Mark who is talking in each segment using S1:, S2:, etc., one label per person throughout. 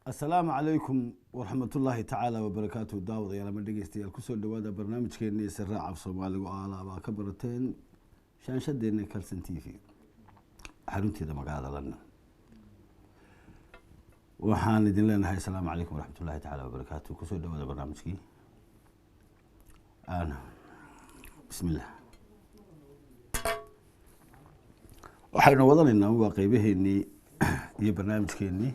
S1: Asalaamu calaykum waraxmatullaahi tacaala wabarakaatuhu. Daawadayaal ama dhegeystayaal, kusoo dhawaada barnaamijkeennii Siraaca Af Soomaaliga oo alaabaa ka barateen shaashadeena Kalsan TV, xarunteeda magaalada London. Waxaan idin leenahay asalaamu calaykum waraxmatullahi tacaala wabarakaatuhu. Kusoo dhawaada barnaamijkii. Bismillah, waxaynu wadanaynaa waa qeybaheenii iyo barnaamijkeenii.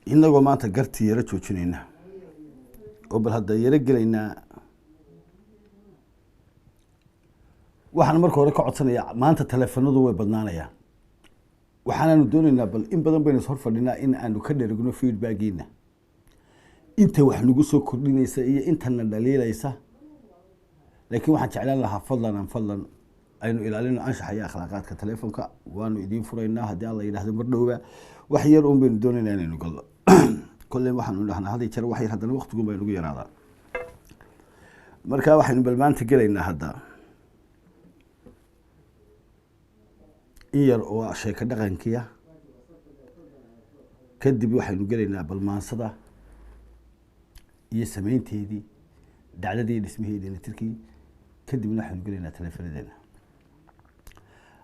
S1: Inagoo maanta gartii yaro joojinayna oo bal hadda yaro gelaynaa, waxaan marka hore ka codsanayaa, maanta taleefanadu way badnaanayaan. Waxaanaanu doonaynaa bal in badan baynu is hor fadhinaa in aanu ka dherigno feedbackiina, inta wax nagu soo kordhinaysa iyo intana dhaliilaysa. Laakiin waxaan jeclaan lahaa, fadlan aan fadlan aynu ilaalino anshaxa iyo akhlaaqaadka. Taleefonka waanu idiin furaynaa haddii Alla yidhahdo mar dhowba. Wax yar un baynu doonaynaa inaynu galno. Kolley waxaanu dhahnaa had iyo jeer wax yar, haddana waqtigun bay nagu yaraadaa. Marka waxaynu bal maanta gelaynaa hadda in yar oo sheeko dhaqankiya. Kadib waxaynu gelaynaa balmaansada iyo samaynteedii, dhacdadii, dhismaheedii, dheelitirkii. Kadibna waxaynu gelaynaa taleefonadeena.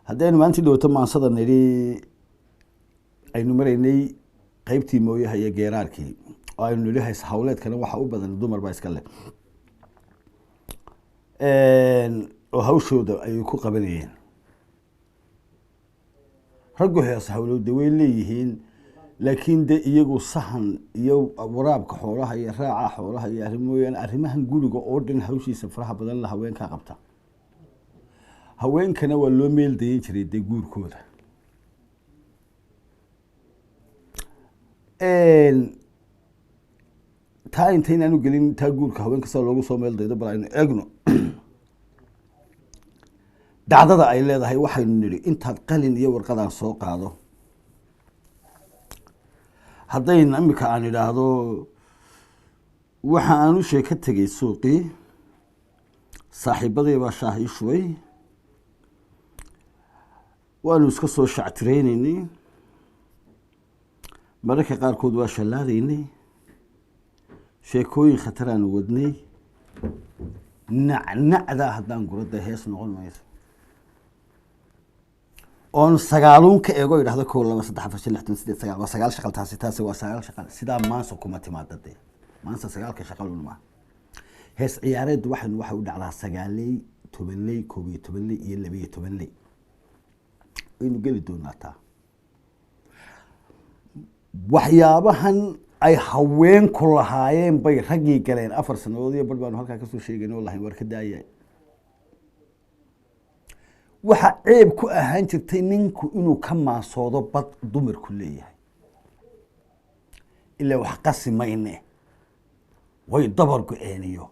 S1: Haddaynu maalintii dhawto maansada nidhi, aynu maraynay qeybtii mooyaha iyo geeraarkii, oo aynu nidhi hays hawleedkana waxa u badan dumar baa iska leh oo hawshooda ayay ku qabanayeen. Raggu hees hawlowda way leeyihiin, laakiin de iyagu sahan iyo waraabka xoolaha iyo raaca xoolaha iyo arrin mooyaane, arrimahan guriga oo dhan hawshiisa faraha badan la haweenkaa qabta. Haweenkana waa loo meel dayin jiray dee guurkooda. Taa intaynaanu gelin taa guurka haweenka sida loogu soo meel daydo, bal aynu eegno dhacdada ay leedahay. Waxaynu nidhi intaad qalin iyo warqadaan soo qaado, haddayn imika aan idhaahdo waxa aan u sheeko tegey suuqii, saaxiibadii baa shaah ii shubay, waanu iska soo shactiraynaynay, mararka qaarkood waa shallaadaynay, sheekooyin khataraanu wadnay, nacnacdaa haddaan guradda hees noqon mayso. Oon sagaaluun ka eego idhahdo 1, 2, 3, 4, 5, 6, 7, 8, 9, waa sagaal shaqal. Taasi waa sagaal shaqal. Sidaa maansa kuma timaada dee. Maansa sagaalka shaqalun maaha. Hees ciyaareeddu waxay u dhacdaa sagaaley, tobanley, 11ley iyo 12ley. Waynu geli doonaa taa. Waxyaabahan ay haweenku lahaayeen bay raggii galeen. 4 sanadood iyo bar baanu halkaa kasoo sheegayna oo lahayn war ka daaya. Waxa ceeb ku ahaan jirtay ninku inuu ka maansoodo bad dumarku leeyahay, ilaa wax qasi mayne, way dabar go-eeniyo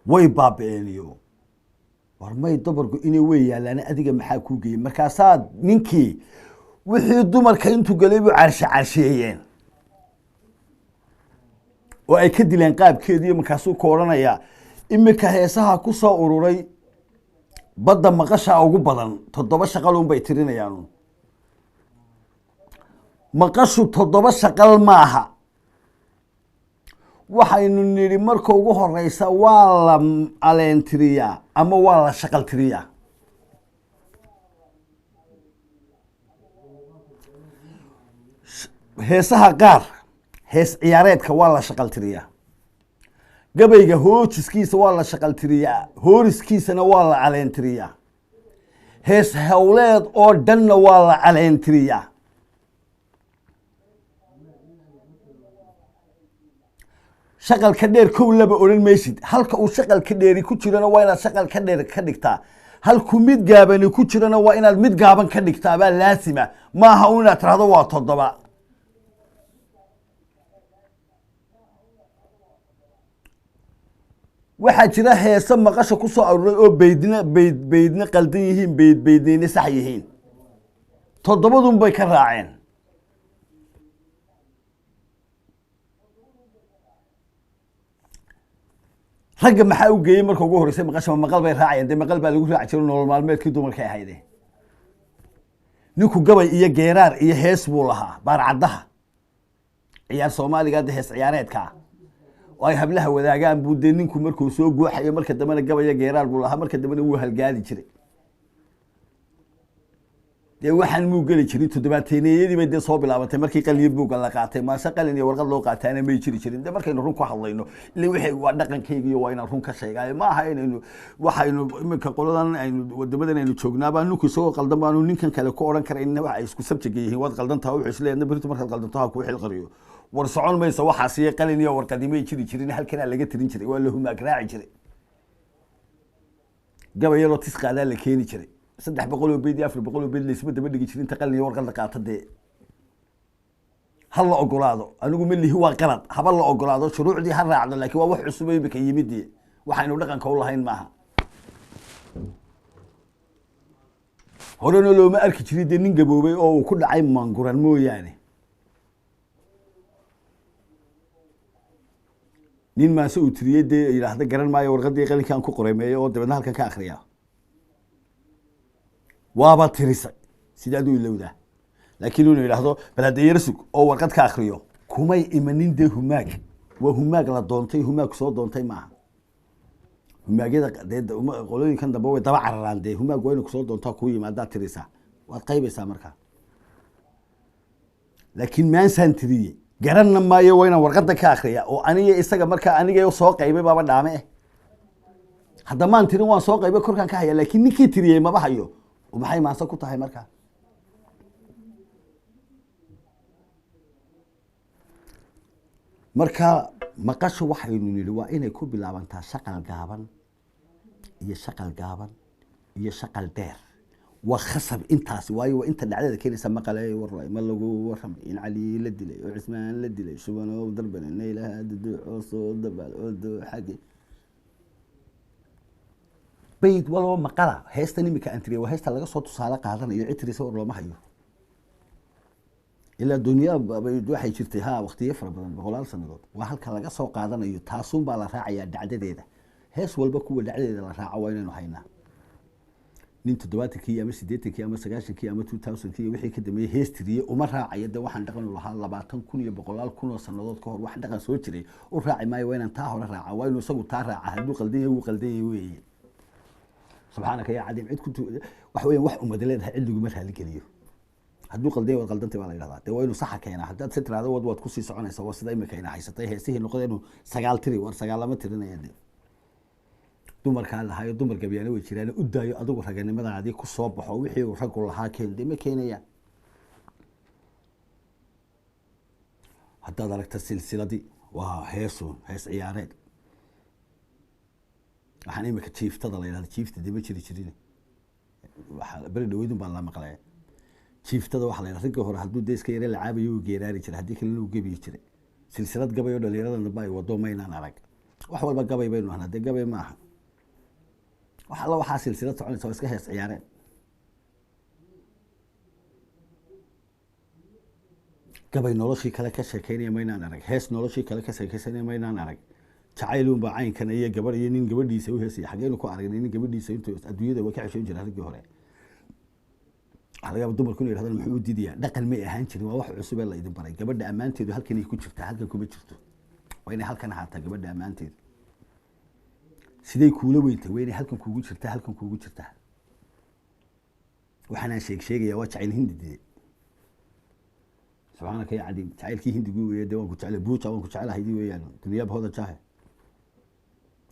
S1: way baaba-eeniyo. War may dabar go-ine, way yaallaane, adiga maxaa kuu geeyey? Markaasaa ninkii wixii dumarka intuu galay buu carshe carsheeyeen oo ay ka dileen qaabkeediiyo. Markaasuu ka odhanayaa imika heesaha ku soo ururay badda maqashaa ugu badan, 7 shaqalun bay tirinayaan. Maqashu 7 shaqal maaha. Waxaynu nidhi marka ugu horeysa waa la aleentiriyaa ama waa la shaqal tiriyaa. Heesaha qaar, hees ciyaareedka waa la shaqal tiriyaa, gabayga hoojiskiisa waa la shaqal tiriyaa, hooriskiisana waa la caleentiriyaa, hees hawleed oo dhanna waa la caleentiriyaa. Shaqalka dheer kow laba odhan maysid. Halka uu shaqalka dheeri ku jirana waa inaad shaqal ka dheer ka dhigtaa, halkuu mid gaabani ku jirana waa inaad mid gaaban ka dhigtaa. Baa laasima maaha un inaad tirahdo waa 7. Waxaa jira heese maqasha ku soo aruuray oo beydna beyd beydna qaldan yihiin, beyd beydnayna sax yihiin, toddobadun bay ka raaceen. Ragga maxaa u geeyey marka ugu horreysay maqasha? Ma maqal bay raacayeen dee? Maqal baa lagu raaci jiro, nolol maalmeedkii dumarkay ahayde. Ninku gabay iyo geeraar iyo hees buu lahaa, baarcaddaha ciyaar Soomaaliga hadda hees ciyaareedka ah oo ay hablaha wadaagaan buu dee ninku markuu soo guuxayo, marka dambena gabaya geeraar buu lahaa, marka dambena wuu halgaadi jiray. Dee waxaan muu geli jirin. Toddobaateyneyadii bay dee soo bilaabantay markii qalin buugga la qaatay. Maase qalin iyo warqad loo qaataana may jiri jirin. Dee markaynu run ku hadlayno, ille wixii waa dhaqankayga iyo waa inaan run ka sheegaayo, ma aha inaynu waxaynu iminka qoladan aynu wadamadan aynu joognaabaa ninku isagoo qaldan baanu ninkan kale ku odhan karayna waxa ay isku sabjiga yihiin. Waad qaldan taha, wuxuu isleeyahay berito markaad qaldanto ha kuu xilqariyo. War socon mayso waxaas. Iyo qalin iyo warqadi may jiri jirin, halkanaa laga tirin jiray, waa la humaag raaci jiray. Gabay yaroo tis qaadaa la keeni jiray, 300 oo beyd iyo 400 oo beyd laysma daba dhigi jirin inta qalin iyo warqad la qaato. Dee ha la ogolaado, anigu ma lihi waa qalad, haba la ogolaado, shuruucdii ha raacdo, laakiin waa wax cusub oo imika yimid, waxaynu dhaqanka u lahayn maaha. Horena looma arki jirin dee nin gaboobay oo uu ku dhacay manguran mooyaane. Nin maase uu tiriyey dee yidhaahda garan maayo warqaddii qalinkaan ku qoremeeyo oo dabeedna halkan ka akriyaa, waaba tirisay sidaad u ilowdaa. Laakiin inuu yidhaahdo bal hadda yara sug oo warqad ka akriyo, kumay imanin. Dee humaag waa humaag la doontay, humaag soo doontay maaha. Humaagyada dee qolooyinkan dambe way daba cararaan. Dee humaag waa inuu kusoo doontaa, kuu yimaadaa, tirisaa, waad qaybaysaa markaa. Laakiin maansaan tiriyey garanna maayo, waa inaan warqadda ka akriya oo aniga isaga markaa aniga soo qaybay baaba dhaame eh. Hadda maan tirin, waan soo qaybay, korkaan ka haya, laakiin ninkii tiriyey maba hayo. Maxay maanse ku tahay markaa? Marka maqashu waxaynu nidhi waa inay ku bilaabantaa shaqal gaaban iyo shaqal gaaban iyo shaqal dheer. Waa khasab intaasi, waayo waa inta dhacdada keenaysa. Maqale war ma lagu waramay in Cali la dilay oo Cismaan la dilay, shubanow darbane naylaha duduucoo soo dabaal oo dooxage bayd walba maqala. Heestan imika aan tiriya waa heesta laga soo tusaale qaadanayo. Cid tirisa war looma hayo. Ilaa dunya waxay jirtay ha waqtiyo fara badan, boqolaal sanadood. Waa halka laga soo qaadanayo, taasuun baa la raacayaa dhacdadeeda. Hees walba kuwa dhacdadeeda la raaco waa inaynu haynaa. Nin 70kii ama 80kii ama 90kii ama 2000kii wixii ka dambeeyey hees tiriyey uma raacayo. De waxaan dhaqan u lahaa 20,000 iyo boqolaal kun oo sanadood ka hor, wax dhaqan soo jiray u raaci maayo. Waa inaan taa hore raaca, waa inuu isagu taa raaca. Hadduu qaldan yahay, wuu qaldan yahay weeye. Subxaanaka yaa cadiim. Cid ku waxa weeyaan wax ummad leedahay cid laguma raaligeliyo. Hadduu qaldan yahay, waad qaldantay baa la yidhahdaa. Dee waa inuu saxa keenaa. Haddaad si tiraahdo waad kusii soconaysaa. Waa sida imika ina haysatay heesihii noqdeen 9 tiri. War 9 lama tirinaya. Dee dumarkaa lahaayo, dumar gabyaano way jiraan, u daayo. Adigu raganimadaadii ku soo baxo, wixii uu raggu lahaa keen. Dee ma keenayaan. Haddaad aragta silsiladii waa heesun, hees ciyaareed. Waxaan imika jiiftada la yidhahda, jiifta dee ma jiri jirin, waxaa beri dhaweydun baan la maqlaya jiiftada. Waxaa la yidhahda raggii hore hadduu dee iska yare lacaabayo uu geeraari jiray, haddii kalena uu gebiyi jiray. Silsilad gabay oo dhalinyarada dambe ay wado maynaan arag. Wax walba gabay baynu ahnaa, dee gabay ma aha. Wax alla waxaa silsilad soconaysa waa iska hees ciyaareen. Gabay noloshii kale ka sheekeynaya maynaan arag, hees noloshii kale ka sheekeysanaya maynaan arag. Jacaylunbaa caynkan iyo gabadh iyo nin gabadhiisa u heesaya. Xageenu ku aragnay nin gabadhiisa intuu adduunyada waa ka xeshoon jira raggii hore? Waxaa laga yaaba dumarku inay yidhahdaan muxuu u diidayaa? Dhaqan may ahaan jirin, waa wax cusub ee la idin baray. Gabadha ammaanteedu halkanay ku jirtaa, halkan kuma jirto. Waa inay halkan ahaataa gabadha ammaanteedu. Siday kuula weyntay waa inay halkan kuugu jirtaa, halkan kuugu jirtaa. Waxaanaan sheeg sheegaya waa jacayl hindi dide. Subxaanaka ya cadiim, jacaylkii hindigii weeye. Dee waan ku jeclay buuja, waan ku jeclahaydii weeyaan. Dunyaaba hoda jaahe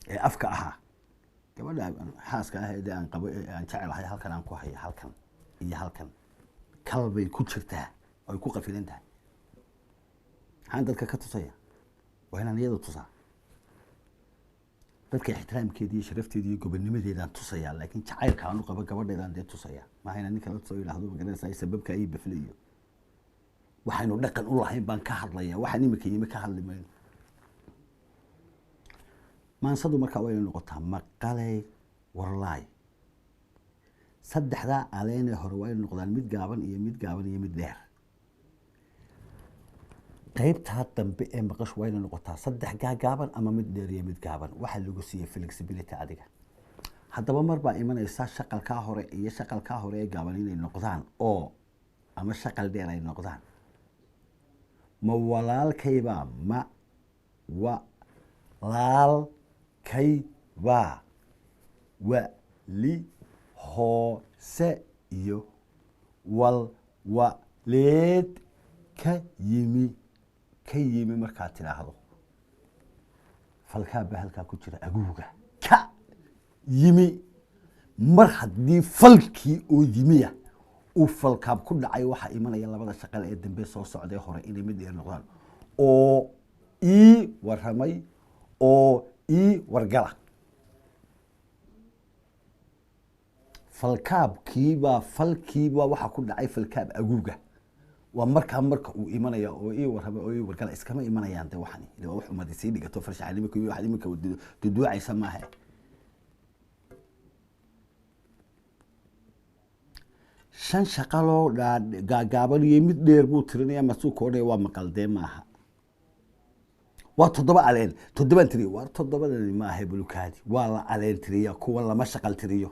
S1: ee afka ahaa. Gabadha xaaska ah ee dee aan qabo ee aan jecelahay halkan aan ku haya, halkan iyo halkan kal bay ku jirtaa, ay ku qafilan tahay. Maxaan dadka ka tusaya? Waa inaan iyada tusaa dadka. Ixtiraamkeeda iyo sharafteeda iyo gobonnimadeedaan tusayaa, laakiin jacaylka aan u qabo gabadheedaan dee tusaya maaha inaan ninka la tusayo yidhaahdo magaranaysaa sababka iyo bafle iyo waxaynu dhaqan u lahayn baan ka hadlaya. Waxaan imika yimi ka hadli mayno. Maansadu markaa waa inay noqotaa maqalay warlaay. Saddexdaa aleenee hore waa inay noqdaan mid gaaban iyo mid gaaban iyo mid dheer. Qaybtaa dambe ee maqashu waa inay noqotaa saddex gaagaaban ama mid dheer iyo mid gaaban. Waxaa lagu siiyey flexibility adiga. Haddaba mar baa imanaysa shaqalkaa hore iyo shaqalkaa hore ee gaaban inay noqdaan oo Ama shaqal dheer ay noqdaan. Ma walaalkaybaa, ma wa laalkaybaa wali hoose iyo walwaleed ka yimi, ka yimi markaad tidhaahdo, falkaab baa halkaa ku jira aguuga ka yimi. Mar haddii falkii oo yimiya uu falkaab ku dhacay, waxaa imanaya labada shaqal ee dambe soo socday hore inay mid dheer noqdaan, oo ii waramay oo ii wargala. Falkaabkiibaa, falkiibaa waxaa ku dhacay falkaab aguuga. Waa markaa marka uu imanaya oo ii waramay oo ii wargala iskama imanayaan. De waxani ila waa wax umadi sii dhigato, farshaxanimo ku waxaad iminka duduucaysa maaha. Shan shaqaloo gaagaaban iyo mid dheer buu tirinaya, masuuka odhanaya waa maqaldee maaha. Waa 7 aleen, 7aan tiriyo. Waar 7dani maaha bulukaadi, waa la aleen tiriya, kuwa lama shaqal tiriyo.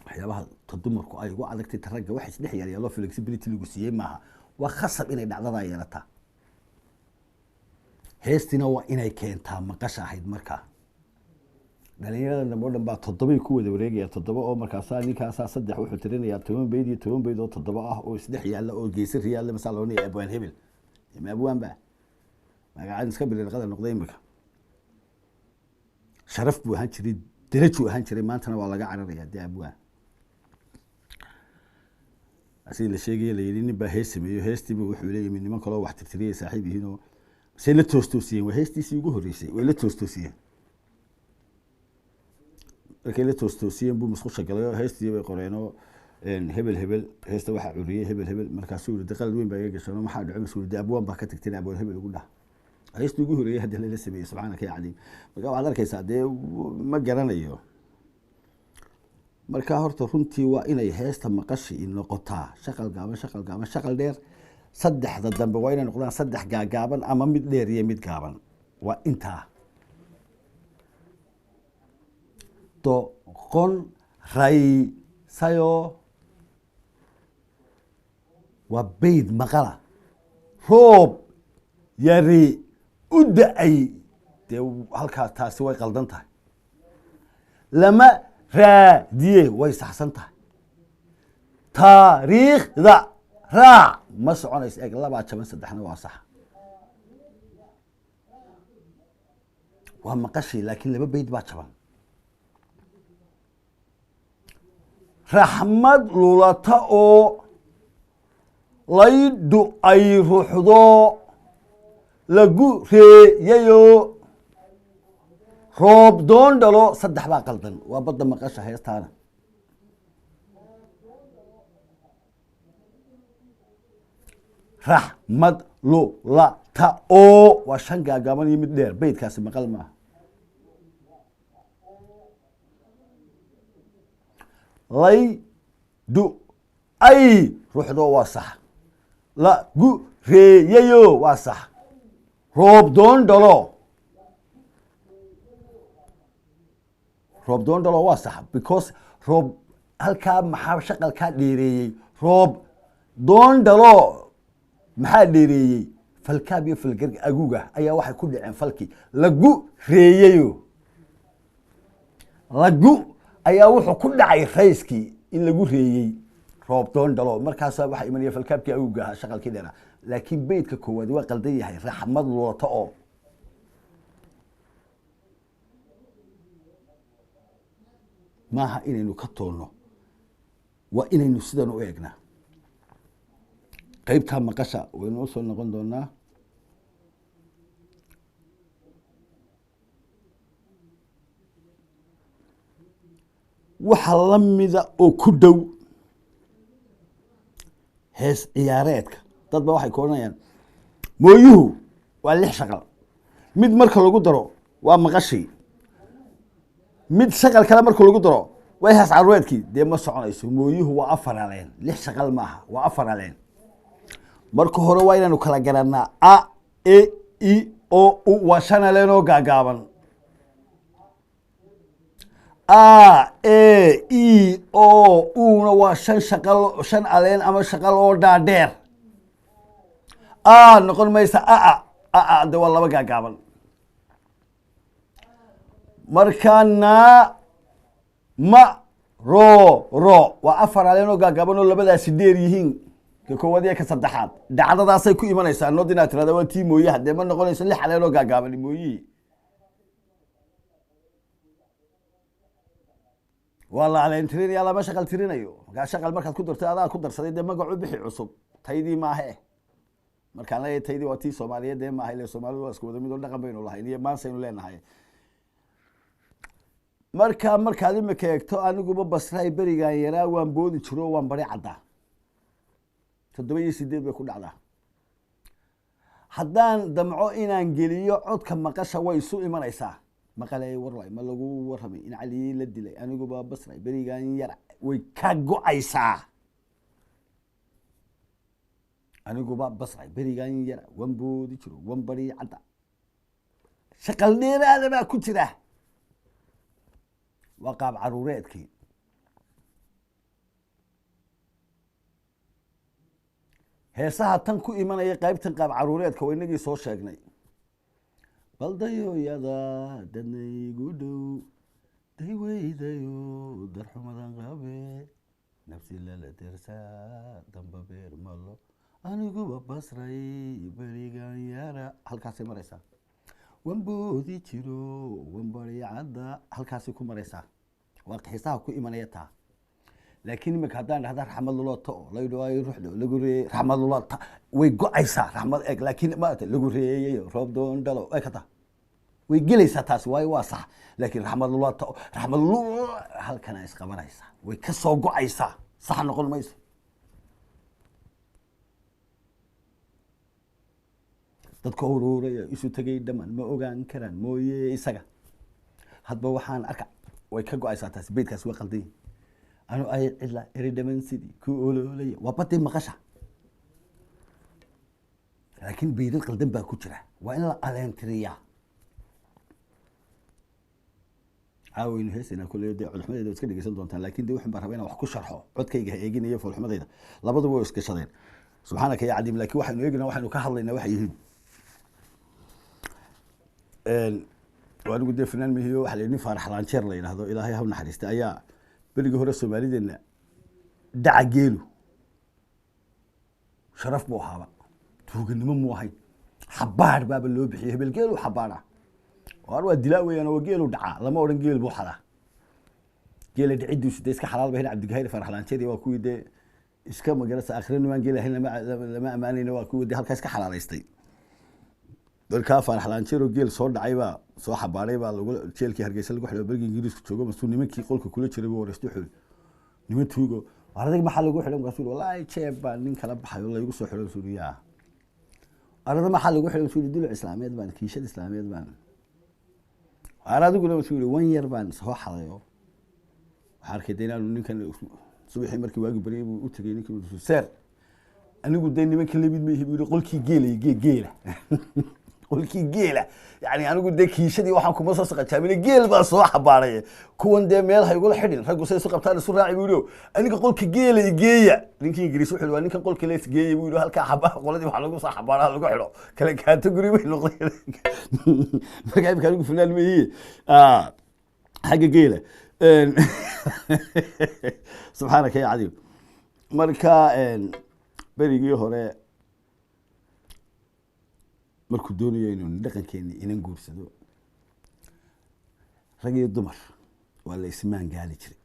S1: Waxyaabaha ta dumarku ay ugu adagtay ta ragga wax isdhex yaryaaloo flexibility lagu siiyey maaha. Waa khasab inay dhacdadaa yeelataa. Heestina waa inay keentaa maqasha ahayd. Markaa dhalinyarada dambe o dhan baa 7ay ku wada wareegaya, 7 oo markaasaa ninkaasaa 3 wuxuu tirinayaa 10 bayd iyo 10 bayd oo 7 ah oo isdhex yaalla oo geesi riyaalla. Masaa la odhanaya abwaan hebel ma abwaan ba magacaan iska biliirqada noqday. Imika sharaf buu ahaan jiray, derajuu ahaan jiray, maantana waa laga cararayaa. Dee abwaan sidii la sheegaya la yidhi nin baa hees sameeyo, heestiiba wuxuu leeyimi niman kaloo wax tirtiriyay saaxiib yihiin oo say la toostoosiyeen. Waa heestiisii ugu horreysay, way la toostoosiyeen. Markay la toostoosiyeen buu musqusha galay oo heestii bay qoreen oo hebel hebel heesta waxaa curiyey hebel hebel. Markaasuu yidhi qalad weyn baa iga gasheen oo maxaa dhaco? Masuu yidhi abwaan baa ka tagteen, abwaan hebel ugu dhah heestii ugu horreeyey hadda lala sameeyey. Subxaanaka ya caliim. Marka waxaad arkaysaa dee ma garanayo. Marka horta runtii waa inay heesta maqashi noqotaa shaqal gaaban, shaqal gaaban, shaqal dheer. 3da dambe waa inay noqdaan 3 gaagaaban ama mid dheer iyo mid gaaban. Waa intaa doqon raysayo waa bayd maqala. Roob yari u da-ay, dee halkaas taasi way qaldan tahay. Lama raadiye way saxsan tahay. Taariikhda raac ma soconayso. Eeg, 2 jaban, 3na waa sax, waa maqashii, laakiin 2 bayd baa jaban. Raxmad lulata oo laydhu ay ruuxdo lagu reeyayo roob doon dhalo, 3 baa qaldan. Waa badda maqasha heestaana. Raxmad lulata oo waa 5 gaagaaban iyo mid dheer, baydkaasi maqal maaha. Laydu ay ruuxdo waa sax, lagu reeyayo waa sax, roob doon dhalo, roob doon dhalo waa sax. Because roob halkaa maxaa shaqalkaa dheereeyey? Roob doon dhalo maxaa dheereeyey? Falkaab iyo falgar aguga ayaa waxay ku dhaceen falkii lagu reeyayo. Lagu ayaa wuxuu ku dhacay rayskii in lagu reeyey roob doon dhalo. Markaasaa waxaa imanaya falkaabkii aguga ahaa shaqalkii dheeraa. Laakiin beydka koowaad waa qaldan yahay. Raxmad loota oo maaha inaynu ka toonno, waa inaynu sidan u eegnaa. Qaybtaa maqasha waynu usoo noqon doonaa. Waxa la mida oo ku dhow hees ciyaareedka. Dad ba waxay ku odhanayaan mooyuhu waa 6 shaqal, mid marka lagu daro waa maqashii, mid shaqal kale marka lagu daro waa hees caruureedkii. Dee ma soconayso. Mooyuhu waa 4 aleen, 6 shaqal maaha, waa 4 aleen. Marka hore waa inaynu kala garanaa a e i o u waa 5 aleen oo gaagaaban. A E I O U-na waa shan shaqal, shan aleen ama shaqal oo dhaadheer. A noqon maysa a a a a, de waa laba gaagaaban. Marka na ma ro ro waa afar aleen oo gaagaaban oo labadaasi dheer yihiin, ka koowaad iyo ka saddexaad. Dhacdadaasay ku imanaysaa nood inaad tirahda waa tii mooyaha, dee ma noqonayso lix aleen oo gaagaaban mooyihii. Waa la aleen tirinaya, lama shaqal tirinayo. Markaa shaqal markaad ku dartay adaa ku darsaday, dee magacu bixi cusub, taydii maahe. Markaan leeyahay taydii waa tii Soomaaliyeed, dee maaha, ile Soomaalidu waa isku wada mid oo dhaqan baynu lahayn iyo maansaynu leenahay. Marka markaad imika eegto, aniguba Basray berigaan yaraa waan boodi jiro, waan bari caddaa, 7 iyo 8 bay ku dhacdaa. Haddaan damco inaan geliyo codka maqasha way isu imanaysaa. Maqaley warlay ma lagu warramay in Cali la dilay, aniguba Basray berigaan yara, way ka go-aysaa. Aniguba Basray berigaan yara waan boodi jiro, waan bari cadda, shaqal dheeraada baa ku jira, waa qaab caruureedkii. Heesaha tan ku imanaya qaybtan qaab caruureedka waa inagii soo sheegnay. Baldayoyada dadna igu dhow dayweydayo darxumadan qabe nafsi lala dersaa damba beer malo, aniguba Basray berigan yara, halkaasay maraysaa. Wan boodi jiro, wan bari cadda, halkaasay ku maraysaa. Waa heesaha ku imanaya taa. Laakiin imika haddaan dhahda raxmad lulota oo laydhawaayo ruuxdo lagu reeyey, raxmad lulota way go-aysaa. Raxmad eeg, laakiin maarata lagu reeyey roob doon dhalo eeg hata way gelaysaa taasi, waayo waa sax. Laakiin raxmad lulota raxmad lu halkana isqabanaysaa, way ka soo go-aysaa, sax noqon mayso. Dadka uruuraya isu tegay dhamaan ma ogaan karaan mooye isaga, hadba waxaan arka, way ka go-aysaa taasi, beydkaasi waa qaldan yihin. Anu ay cidla eri dhaman sidii ku ololaya, waa badii maqasha, laakiin beydad qaldan baa ku jira, waa in la aleentiriyaa. Caawaynu heesaynaa kulley, dee codxumadeyda waad iska dhegeysan doontaan, laakiin dee waxaan baan rabaa inaan wax ku sharxo. Codkayga ha eeginayo foolxumadeyda, labaduba way iskashadeen, subxaanaka ya cadiim. Laakiin waxaynu eeginaa, waxaynu ka hadlaynaa waxay yihiin. Anigu dee fanaan mihiyo, waxa la yidhi nin Faarax Laanjeer la yidhaahdo, Ilaahay ha u naxariista, ayaa berigii hore Soomaalideenna dhaca geelu sharaf buu ahaaba, tuuganimo muu ahayn, xabaar baaba loo bixiyey, hebel geelu xabaara waar waa dilaa weeyaan oo geelu dhacaa, lama odhan geel buu xadaa. Geela dhicidiisu dee iska xalaal bay. Cabdigahayr Faarax Laanjeer waa kuwii dee iska magarasa akhri nimaan geel ahayn lama ammaanayna, waa kuwii dee halkaa iska xalaalaystay. Markaa Faarax Laanjeer oo geel soo dhacay baa soo xabaaray baa lagu jeelkii Hargeysa lagu xidhay bergii Ingiriisku joogo. Masuu nimankii qolka kula jiray buu wareystay, wuxuu niman tuugo waar adig maxaa lagu xidhay? Markaasuu wallaahi jeeb baa nin kala baxay oo laygu soo xidhay. Masuu yaa arada maxaa lagu xidhay? Masuu duluc islaameed baan, kiishad islaameed baan. Waar adiguna? Masuu wan yar baan soo xaday. Oo waxaa arkay dee inaanu ninkan subaxii markii waagi baryay buu u tegey ninkii, seer anigu dee nimanka lamid ma ihi buu yihi, qolkii geelay gee geela qolkii geela, yani anigu dee kiishadii waxaan kuma soo saqajaamine, geel baan soo xabaaray, kuwan dee meel ha igula xidhin, raggu say isu qabtaan isu raaci buu yihi, aniga qolka geela geeya. Ninkii Ingiriis wuxuu waa ninkan qolka lees geeya buu yihi, halkaa xabaa qoladii waxa lagu soo xabaaraa lagu xidho, kale category bay noqdeen. Marka imika anigu fanaan ma ihi xagga geela, subxaanaka ya cadiim. Marka berigii hore markuu doonayo inuu dhaqankeeni inan guursado, rag iyo dumar waa la ismaan gaali jiray,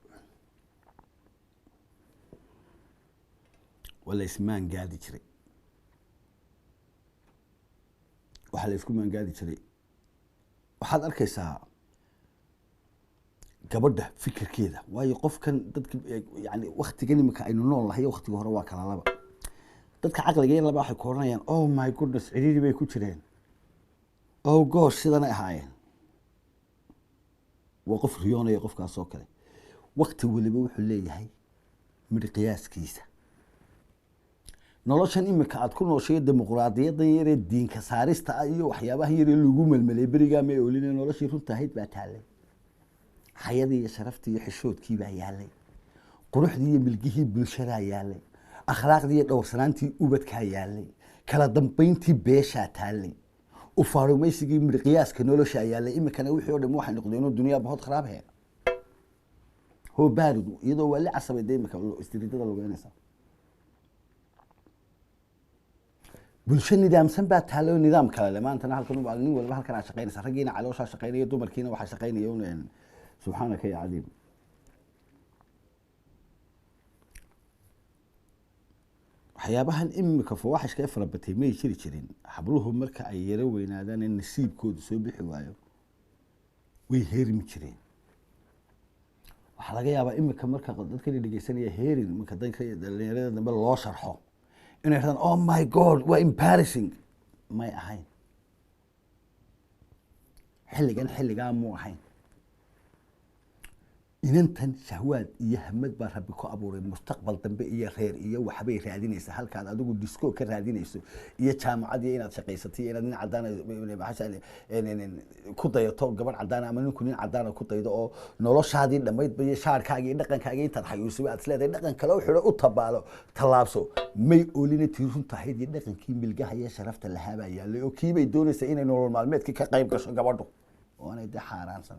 S1: waa la ismaan gaadi jiray. Waxaa la isku maangaadi jiray, waxaad arkaysaa gabadha fikirkeeda, waayo qofkan dadka yani waktigan imika aynu nool nahay waktiga hore waa kala laba. Dadka caqliga yar laba waxay ku odhanayaan oh my goodness, cidhiiri bay ku jireen, oh gosh, sidanay ahaayeen. Waa qof riyoonaya qofkaas oo kale. Wakti waliba wuxuu leeyahay midh qiyaaskiisa. Noloshan imika aad ku nooshay dimuqraadiyadan yaree diinka saarista ah iyo waxyaabahan yaree lagu melmelay berigaa may oolin, noloshii runta ahayd baa taallay. Xayadii iyo sharaftii iyo xishoodkii baa yaalay, quruxdii iyo milgihii bulshadaa yaalay, akhlaaqdii iyo dhowrsanaantii ubadkaa yaalay, kala dambayntii beeshaa taallay, ufaarumaysigii midqiyaaska noloshaa yaalay. Iminkana wixii oo dhan waxay noqdeen inuu duniyaa bahod kharaab hee hoo baarid, iyadoo waa la casabay dee iminka istiriidada lugeynaysa. Bulsho nidaamsan baa taallay oo nidaam kale leh. Maantana halkan ubaa nin walba halkan aa shaqaynaysa, raggiina calooshaa shaqaynaya, dumarkiina waxaa shaqaynaya un subxaanaka ya cadiim. Waxyaabahan imika fawaaxishka ee farabatay may jiri jirin. Habluhu marka ay yaro weynaadaan in nasiibkoodu soo bixi waayo way heermi jireen. Waxaa laga yaabaa imika marka dadkan dhegeysanaya heerin, marka danka dhalinyarada dambe loo sharxo, inay rahdaan oh my God, waa embarrassing. May ahayn xilligan, xilligaa muu ahayn. Inantan shahwaad iyo hamad baa Rabbi ku abuuray, mustaqbal dambe iyo reer iyo waxbay raadinaysaa, halkaad adigu disco ka raadinayso iyo jaamacad iyo inaad shaqaysato iyo inaad nin cadaan ku dayato, gabadh cadaan ama ninku nin cadaana ku daydo, oo noloshaadii dhammaydba iyo shaarkaaga iyo dhaqankaaga intaad xayuusaba aad isleedahay dhaqan kale u xidho u tabaalo tallaabso. May oolina tii runta ahayd iyo dhaqankii milgaha iyo sharafta lahaabaa yaallay, oo kiibay doonaysa inay nolol maalmeedkii ka qayb gasho gabadhu, oo aanay dee xaaraansan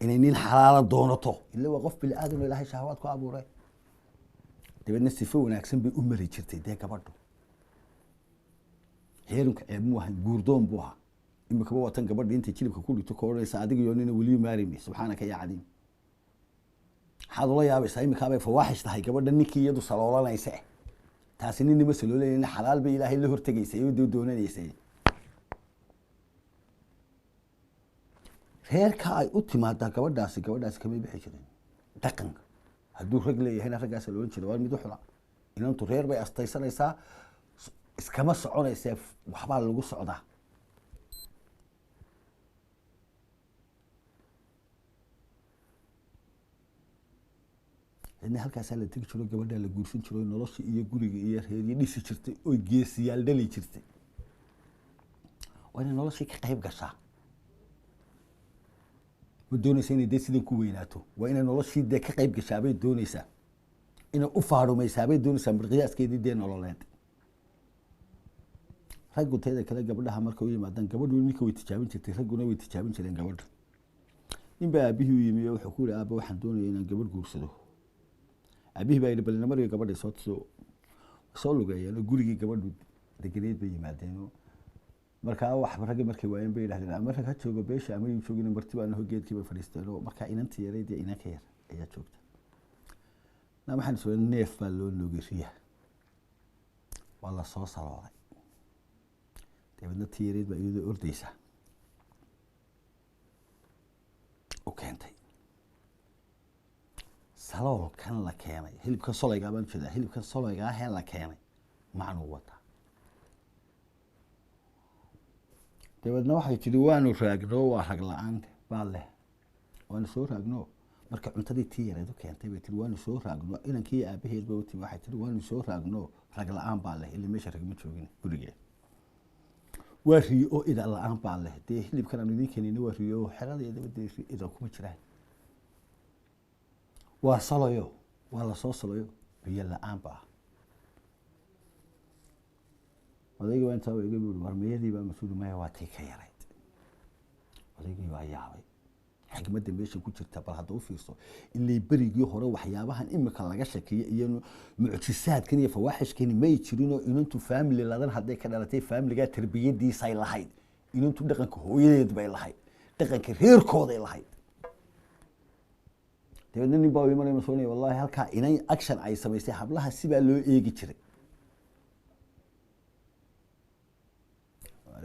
S1: inay nin xalaala doonato, ila waa qof bini aadam oo Ilaahay shahawaad ku abuuray. Dabeedna sifo wanaagsan bay u mari jirtay dee gabadhu. Heerinku ceeb muu ahayn, guurdoon buu ahaa. Imikaba waa tan gabadha intay jilibka ku dhigto ka odhanaysa adiga iyo nina weliyu maarimi, subxaanaka ya cadiim. Maxaad ula yaabaysaa? Imikaabay fawaaxish tahay gabadha ninkii iyadu saloolanaysa, taasi ninima saloolanayna, xalaal bay Ilaahay la hortegaysay oo dee doonanaysay. Reerka ay u timaadaa gabadhaasi, gabadhaasi kamay bixi jirin dhaqanka. Hadduu rag leeyahayna raggaasa la ohan jiray waa mid u xula. Inantu reer bay astaysanaysaa, iskama soconaysee, waxbaa lagu socdaa. Cidna halkaasaa la tegi jiro, gabadhaa la guursan jiro, nolosha iyo guriga iyo reeryo dhisi jirtay oy geesiyaal dhali jirtay. Waa inay noloshii ka qayb gashaa. Ma doonaysa inay dee sidan ku weynaato, waa inay noloshii dee ka qayb gashaa bay doonaysaa, inay u faarumaysaa bay doonaysaa mirqiyaaskeedii dee nololeed. Raggu teeda kale gabdhaha markay u yimaadaan, gabadhu ninka way tijaabin jirtay, ragguna way tijaabin jireen gabadha. Nin baa aabihii u yimi oo wuxuu ku yihi, aabba, waxaan doonaya inaan gabadh guursado. Aabihii baa yidhi, bal inamariga gabadha soo lugeeyeen oo gurigii gabadhu degeneyd bay yimaadeen. Markaa wax raggi markay waayeen bay yidhahdeen ama rag ha joogo beesha ama yuu joogin, marti baa naho. Geedkii bay fadhiisteen oo markaa inantii yarayd iyo inanka yar ayaa joogta. Na waxaan soo neef baa loo noogay riya, waa la soo salooday. Dabeedna tii yarayd baa iyadoo ordaysa u keentay saloolkan la keenay, hilibkan solaygaa baan ujeedaa, hilibkan solaygaa ahee la keenay macnuu wataa. Dabeedna waxay tidhi, waanu raagno, waa rag la-aanta baa leh, waanu soo raagno. Marka cuntadii tii yareed u keentay bay tihi, waanu soo raagno. Inankii aabaheed ba u timi, waxay tihi, waanu soo raagno, rag la-aan baa leh, ila meesha rag ma joogin gurigee. Waa riyo oo ida la-aan baa leh, dee hilibkan aanu idiin keenayna waa riyo oo xeradeedaba dee ida kuma jiraan. Waa saloyo, waa lasoo saloyo, biyo la-aan ba ah. Odaygii baa intaa iga buuri, war mayadii baa mas-uul? Maya, waa tii ka yarayd. Odaygii baa yaabay xikmadda meesha ku jirta. Bal hadda u fiirso, ilay berigii hore waxyaabahan imika laga shakiyo iyo mucjisaadkan iyo fawaaxishkani may jirinoo inantu family ladan hadday ka dhalatay, familigaa tarbiyadiisay lahayd. Inantu dhaqanka hooyadeed bay lahayd, dhaqanka reerkooday lahayd. Dabeedna nin baa u imanaya, masoonaya, wallahi halkaa inan action ay samaysay. Hablaha sibaa loo eegi jiray.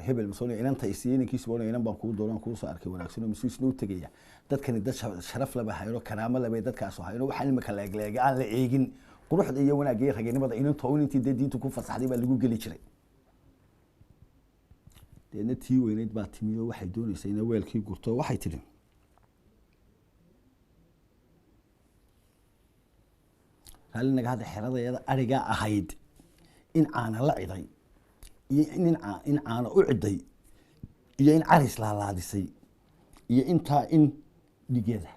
S1: Hebel masoonaya inanta isiiyo inankiisa baa inan baan kuu doonan, kuu soo arkay wanaagsan oo masuusna u tegaya. Dadkani dad sharaf laba hayno, karaamo labay dadkaasu hayno. Waxaan imika la eegleega aan la eegin quruxda iyo wanaagga iyo raginimada inanta oo intii dee diintu ku fasaxday baa lagu geli jiray. Deedna tii weyneyd baa timi oo waxay doonaysaa inay weelkii gurto. Waxay tidhi, raalli naga hadda, xeradayada arigaa ahayd in caana la ciday iyo in caana u ciday iyo in caris laalaadisay. Iyo intaa in dhigeeda